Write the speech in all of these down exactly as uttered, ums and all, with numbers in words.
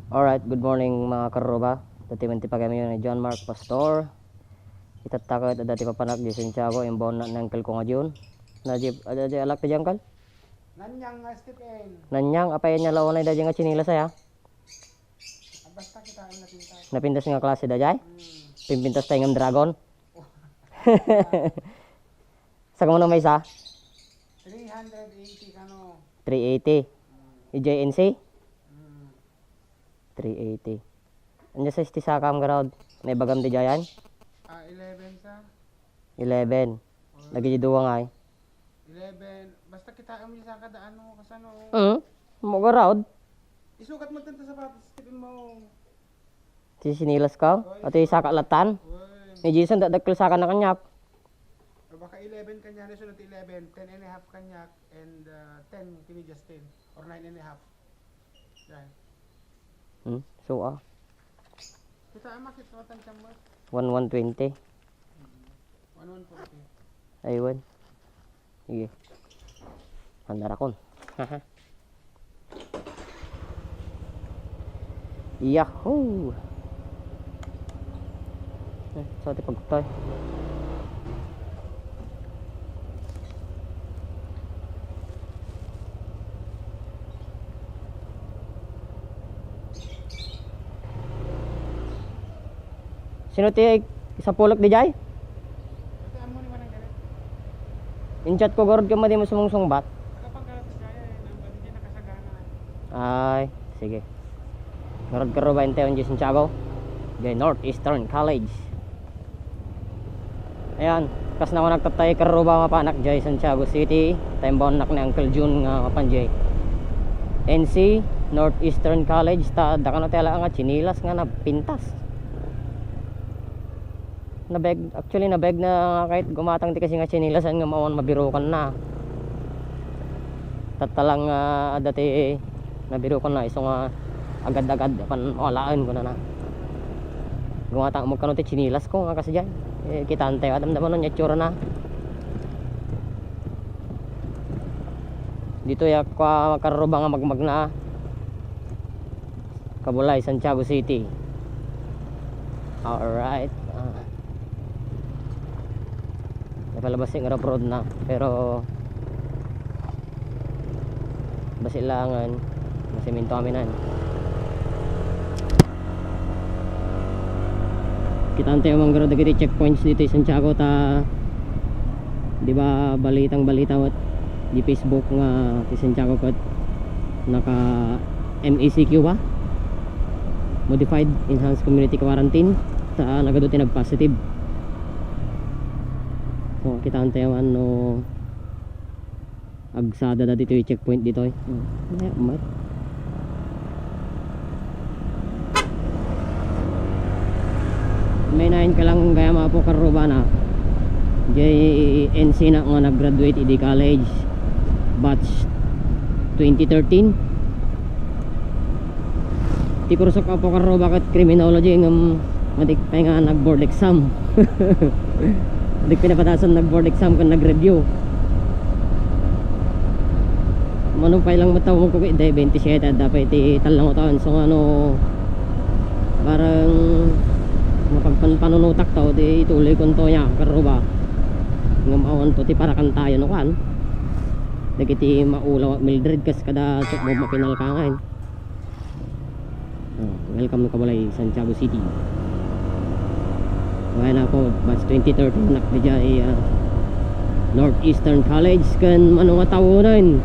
Alright, good morning, mga karuba. Dati man ti pagayamyo ni John Mark Pastor. Itatta ket adda ti papanak di Santiago, imbaonna ni Uncle ko nga Jun. Na di, adda di alak ti di, Uncle? Nanyang nga Stephen. Nanyang, apay ania lawanay daydiay nga tsinelas aya? Ah, basta kita ang napintas. Napintas nga klase daydiay? Hmm. Pimpintas tayo nga dragon. Sa kamo na may isa? Three hundred eighty kano. Three eighty. Hmm. I J N C? Hmm. Three eighty. Ania size ti sakam garud? Naibagam diay? Ah, eleven sa. Eleven. Oh. Dagiti dua ngay? Eleven. Basta kitaem ni saka da ano, kasano. Mm. Mo garud? Isukat mo tanto sapatos, tipin mo. Ti sinilas ka? Oy, ati isukat. Saka latan? Oy. Ni Jason, dadakkel saka na kaniak. O baka eleven kaniak, sunod ti eleven, ten and a half kaniak, and, uh, ten kini Justin, or nine and a half. Yan. Hmm, so, ah. Kita ang makita mo, tansya mo. One one twenty. Mm. One one forty. Aywan. Sige. Andarakon. Yahoo! Eh, sa ti pagtay. Sino ti sapulek diay? In-chat ko garud ken madi mo sumungsungbat. Ay, sige. Garud karuba, intayon diay Santiago. Diay Northeastern College. Ayan, kas nakunak tattay karuba, mapanak diay Santiago City. Ta imbaonnak ni Uncle Jun nga mapan diay N C, Northeastern College, ta adda kano ti ala nga tsinelas nga napintas. Nabeg, actually, nabeg na nga kahit gumatang ti kasi nga tsinelas ngem awan mabirukanna. Tatta lang nga adda ti nabirukanna, isu nga agad-agad apan mawalaen, kunana. Gumatang mo kano ti tsinelas ko nga kasi diay. Eh, kitaentayo, adamdama no nia itsurana. Ditoy a karuba nga magmagna. Kabulay, Santiago City. Alright. Ah. Napalabas yung rough road na, pero basilangan, masemento aminan. Kitaentayo man garud dagiti checkpoints ditoy Santiago ta, di ba, balitang balita met di Facebook nga ti Santiago ket naka M E C Q ba? Modified Enhanced Community Quarantine. Ta nagadu ti nagpositive. So, kitaentayo man no agsada da ditoy checkpoint ditoy. Hmm. Mayat met. May nain ka lang gayam, Apo Karubana. Diay N C na nga nag-graduate idi college. Batch twenty thirteen. Ti kursok, Apo Karruba, ket criminology ngem madik pay nga nag-board exam. Madik pay napadasan nag-board exam ken nag-review. Mano pay lang met ta umugkok idi, bente siete adda pay ti tallangotan. So, ano, parang mapagpanpanunotak ta, di ituloy ko nto ya, Karruba. Ngem awan to ti parakantayo no kuan. Dagiti maulaw a Mildred kas kada sukmob a pinalkangan. Oh, welcome no kabalay, Santiago City. Ngayon ako, batch twenty thirteen, nak didiay, ah, Northeastern College, ken mano nga tawonen.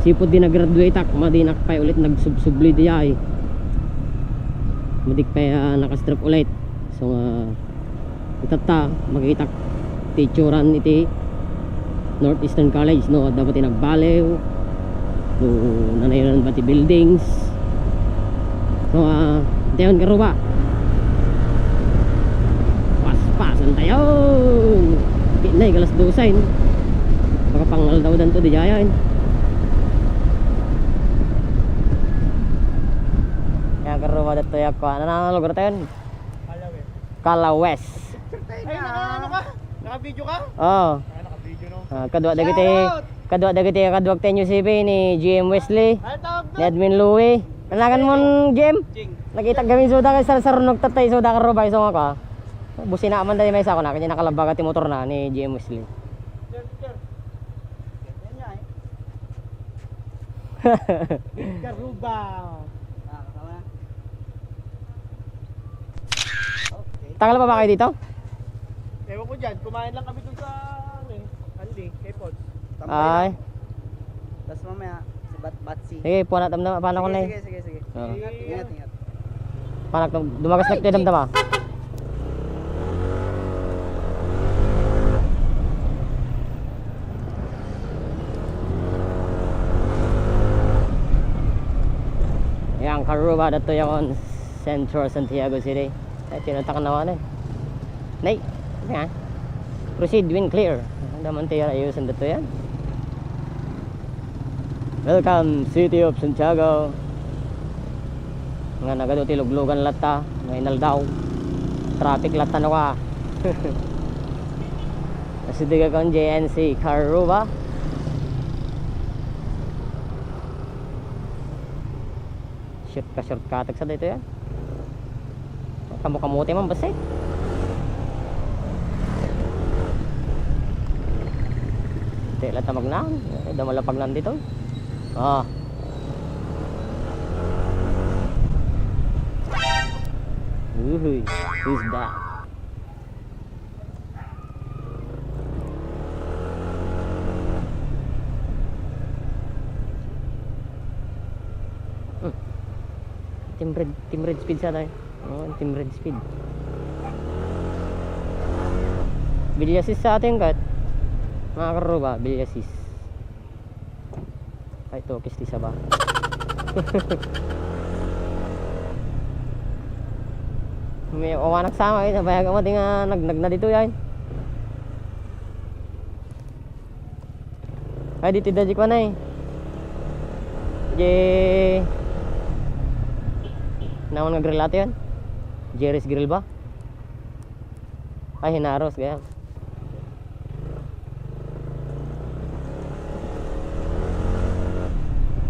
Sipud di nag-graduate ak, madi nak pay ulit nagsubsubli diay. Madik pay, ah, nakastrip ulit. So, ah, itatta, makitak ti itsuran iti Northeastern College, no? Adda ba ti nagbaliw? No, nanayonan ba ti buildings? So, ah, dayon, Karruba. Paspasan tayo. Pinay, alas dose, no? Baka pangaldawdan to, di jayan. Yan, Karruba, dito yung kuha. Ano na ang lugar tayo? Kalawes. Ay, naka, ano ka? Naka-video ka? Oo. Ah, naka-video, no? Ah, kadua dagiti, shout out! Kadua dagiti kaduak tenyo C B ni G M Wesley, ay, tawag ni doon. Admin Louie. Anagan mon G M? Ching. Nakita gamin suda kay sarsarnog tatay suda ka rubay so nga ka. Busina man dahil may isa ko na, kanya nakalabbaga ti motor na ni G M Wesley. Sir, sir. Ganyan niya eh. Garuba. Ah, kasama na. Okay. Tagal pa ba kayo dito? Ewan ko dyan, kumain lang kami dun sa, ano eh, Andy, kay Pods. Tambay lang. Ay. Tas mamaya, si Bat-, Batsi. Sige, puwan na, damdama, paano ko na eh. Sige, sige, sige. Oo. Ingat, ingat, ingat. Panak, dumagas na ito, damdama. Yan, Karuba, dito yung Central Santiago City. Ay, tinatakan na wala eh. Nay, nga. Proceed when clear. Ang daman tayo ayusan dito yan. Welcome, City of Santiago. Nga nagadu ti luglugan latta, nga inaldaw. Traffic latta no ka. Kasi di ka kon J N C Karuba. Short ka, shortcut sa dito yan. Kamu-kamuti man, basta eh. Di lang ta magnaon. Eh, damalapag nandito. Ah. Uhuy. Who's that? Hmm. Team Red, Team Red Speed sa tayo. Oh, Team Red Speed. Villasis sa atin, kat. Mga karuba, Villasis. Ay, tukis ti saba. May awanak sama, eh, nabayag mo, di nga nag-, nagna dito yan. Ay, dito da, di ko na eh. Di, naman nga grill ato yan. Jerry's Grill ba? Ay, hinaros, kaya.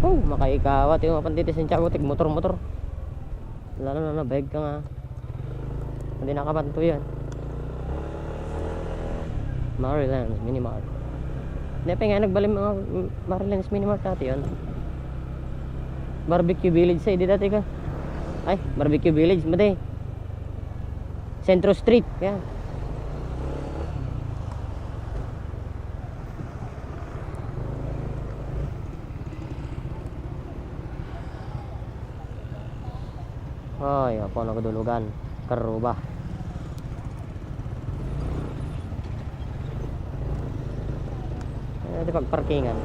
Oh, makaikawa, ti mapan dito Santiago, tig motor-motor. Lalo na nabayag ka nga. Hindi nakapanto yan. Marilan's Minimart. Hindi pa nga nagbalim mga Marilan's Minimart dati yun. Barbecue Village sa, di dati ka. Ay, Barbecue Village, mati. Centro Street, yan. Ay, apo, nagdulugan. Karuba. Ay, di pagparkingan.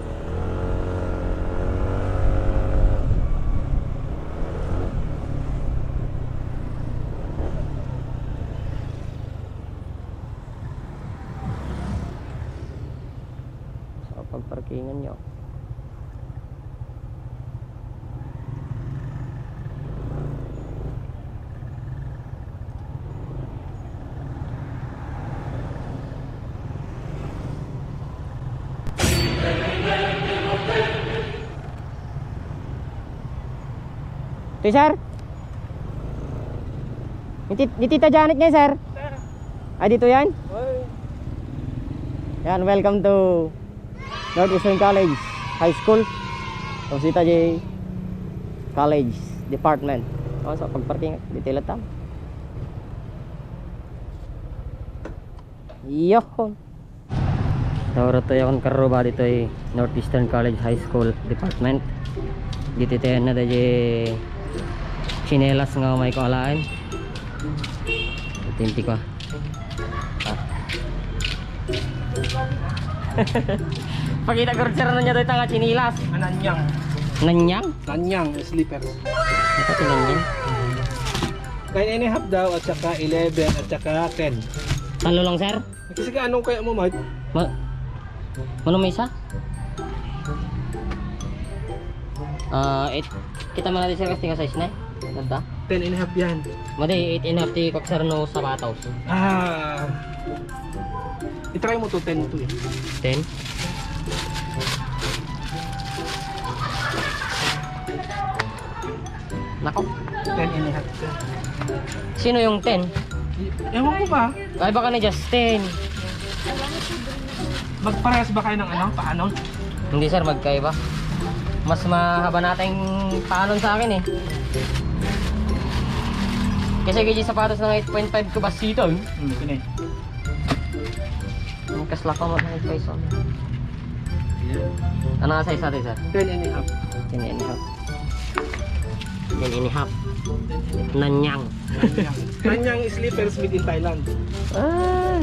Sa pagparkingan nyo. Ito, sir? Ni Tit-, ni Tita Janet nga, sir? Sir. Ay, dito yan? Oy. Yan, welcome to Northeastern College High School. Rosita J College Department. Oh, sa pagparking, dito lang ta. Yohon. Tayo rato yakon karuba ditoy Northeastern College High School Department. Dito tayo na dahi tsinelas nga may kaalaen. Tinti ko. Ah. Pakita ko rin, sir, ano niya doon, tanga, tsinelas. Nanyang. Nanyang? Nanyang, slippers. Ito, tingnan niya. Nine and a half daw, at saka eleven, at saka ten. Talo lang, sir? Kasi ka, anong kaya mo, Mike? Ma-, ano may isa? Ah, eight. Kita mo natin, sir, kasi nga size na eh. Ganda. Ten and a half yan. Madi, eight and a half ti kuak, sir, no sapatos. Ah. I-try mo to, ten to eh. Ten? Nako. Ten and a half, sir. Sino yung ten? Ewan ko ba? Ay, baka ni Justin. Magparehas ba kayo ng ano? Paano? Hindi, sir, magkaiba. Mas mahaba na tayong paanon sa akin eh. Kasi kaya sapatos ng eight point five ko basito. Hmm, sino eh? Ang kasla ko mo ng eight point five. Ano nga size natin, sir? Ten and a half. Ten and a half. Ten and a half. Nanyang. Nanyang. Nanyang slippers made in Thailand. Ah.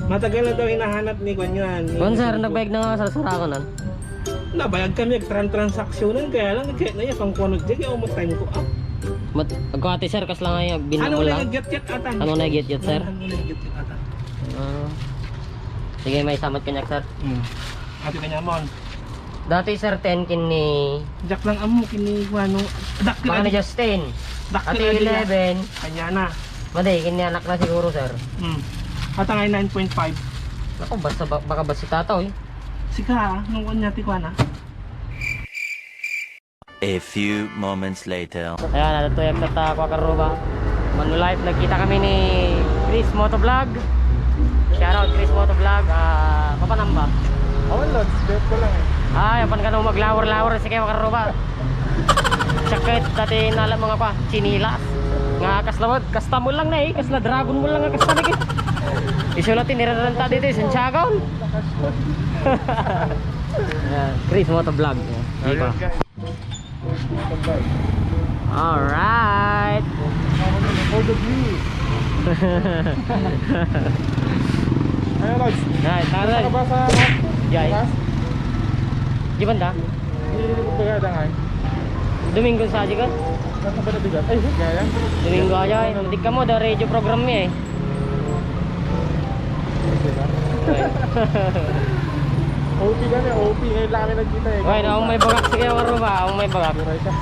Matagal na daw hinahanap ni Kwan yan, ni Kwan, sir, Sir nagbayag na nga sa sarakunan. Nabayag kami, nagtran-, transaksyonan, kaya lang, kaya na yan, pang kuwan, kaya umot time ko, ah. Mat-, agkuwate, sir, kas lang ay agbinang Ano mo na lang. Yung gyat-gyat ata? Ano na yung gyat-gyat, sir? Ano na yung gyat-gyat ata? Ah. Sige, may samat kanya, sir. Hmm. Ate kanya, mon. Dati, sir, ten kini Jack lang amo, kini, ano, dakkel Baka ni adi. Justin. Dakkel Ate adi na. Eleven. Kanya na. Madi, kini anak na siguro, sir. Hmm. Ata nga nine point five. Naku, basta ba-, baka ba si tataw, eh? Sika, ah, nung kanya, ti kwana. A few moments later. Ayan, natutuyag sa ta, kwa karuba. Manulife, nagkita kami ni Chris Motovlog. Shoutout, Chris Motovlog. Ah, papanamba? Awan, Lods. Biyat ko lang eh. Ay, apan ka nung maglawer-lawer, sige, kwa karuba. Sakit, dati nala mga kwa, chinilas. Nga, kasla mo, kasta mo lang na eh. Kasla dragon mo lang nga kasta na eh. Isulat, niraranta dito, eh, Santiago. Ayan, Chris Motovlog. Di ba? Ayun, guys. Alright. For the view. Ano, Lods? Ay, taray. Saan ka ba sa Jay. Bukas? Di ba nda? Hindi, hindi ko pagkadangay. Domingo sa aja ka? Nasa ba na bigat? Ay, gaya. Domingo aja, eh. Matik ka mo, da radio program niya, eh. Diba? O P kami, O P. Ngayon lang kami nagkita eh. Well, ang may bagak, sige, waro ba? Ang may bagak. Diba siya?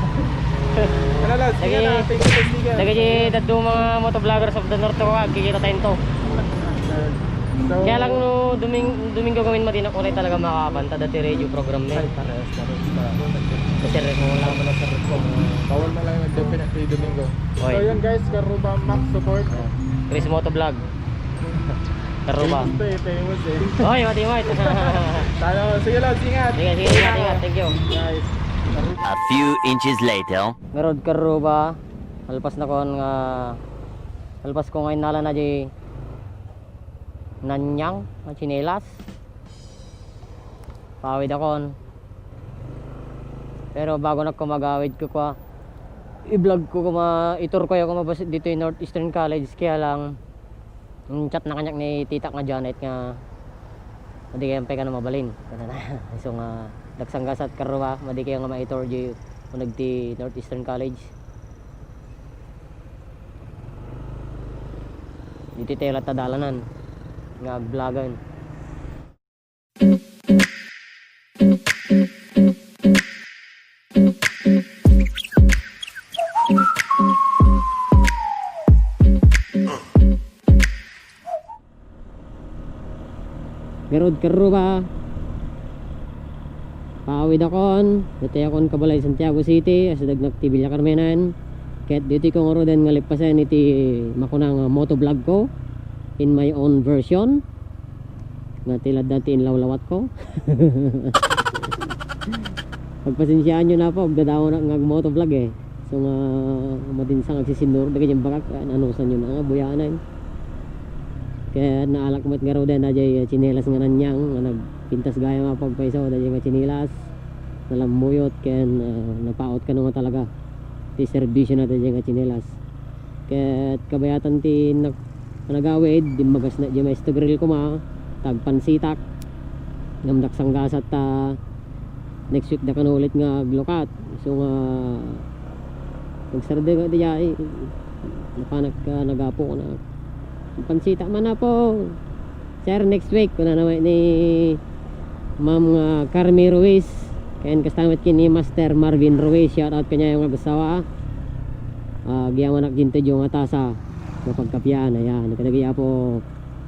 Ano lang, sige Lagi, na, thank you, thank you. Lagi di dadto mga motovloggers of the North ko, agkikita tayo to. So, Kaya lang no, Doming-, Domingo gawin madinak ulit talaga makakabanta dati radio program na Ay, eh. Parehas na rin sa Kasi rin mo lang. Tama na sa rin ko. Bawal na lang nagdapin at kay Domingo. Oy. So yun guys, Karuba Max support. Chris Motovlog. Karuba. Famous to eh, famous eh. Oy, mati mo ito. Sana, sige lang, ingat. Sige, sige, ingat, ingat. Thank you. Guys. A few inches later. Ngarud Karuba, alpas na kon nga, alpas ko ngayon nala na di nanyang, nga tsinelas. Paawid akon. Pero bago na ko mag-awid ko kwa, i-vlog ko kuma, i-tour ko yung kumabas dito yung Northeastern College, kaya lang, mm, chat na kanyak ni titak nga Janet nga, "Madi kayo pay ka na mabalin." Kana na. So nga, daksang gasat karwa, madi kayo nga ma-tour di unag ti Northeastern College. Dito tayo latta dalanan, nga agvlogan. Garud Karuba. Paawid akon, dati akon kabalay Santiago City, asidagnak ti Villa Carmenan. Ket ditoy ko ngaruden nga lippasen iti makuna nga motovlog ko in my own version. Nga ti ladda ti inlawlawat ko. Pagpasensiaan yo na po, agdadaonak nga agmotovlog eh. So nga, madinsang agsisinurot dagiti bagak, ah, nanusan yo na nga, buyanan. Kaya naalak met ngaruden, dayjay, ah, tsinelas nga nanyang, nga nagpintas gayam a pagpaiso, dayjay nga tsinelas, nalammuyot, ken, ah, napaot kano nga talaga. Ti serbisyo na dayjay nga tsinelas. Ket kabayatan ti nak-, panagawid, dimmagas na di maestro grill koma, tagpansitak. Ngem daksang gasat ta next week da kano ulit nga aglukat. So nga, nagsarde nga di ay, napanak ka, nagapo na. Pansitak man na po. Sir, next week, kuna naman ni Ma'am nga Carmi Ruiz. Ken kasta met ken ni Master Marvin Ruiz, shout out kaniayo nga asawa. Ah, agyamanak dintay nga tasa nga pagkapian, ayan. Kadagiti apo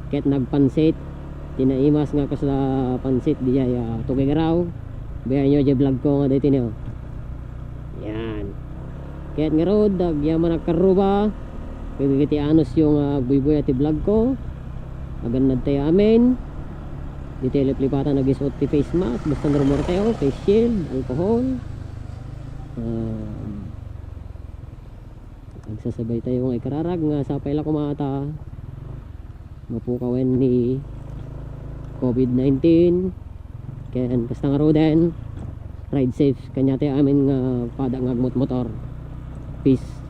ket nagpansit, tinaimas nga kasla pansit, dijay, ah, tugay garaw. Bayan yo, dijay vlog ko nga daytoy, no? Yan. Ket ngarud, agyamanak karruba, kadagiti anusyo nga agbuybuya ti vlog ko. Agannad tayo amin. Dita liplipatan agisuot ti face mask, basta rummuar tayo, face shield, alcohol. Ah, agsasabay tayo nga ikararag nga sapay la koma ta mapukawen ni covid nineteen. Ken kasta ngaruden, ride safe kaniatayo amin nga pada nga agmotmotor. Peace.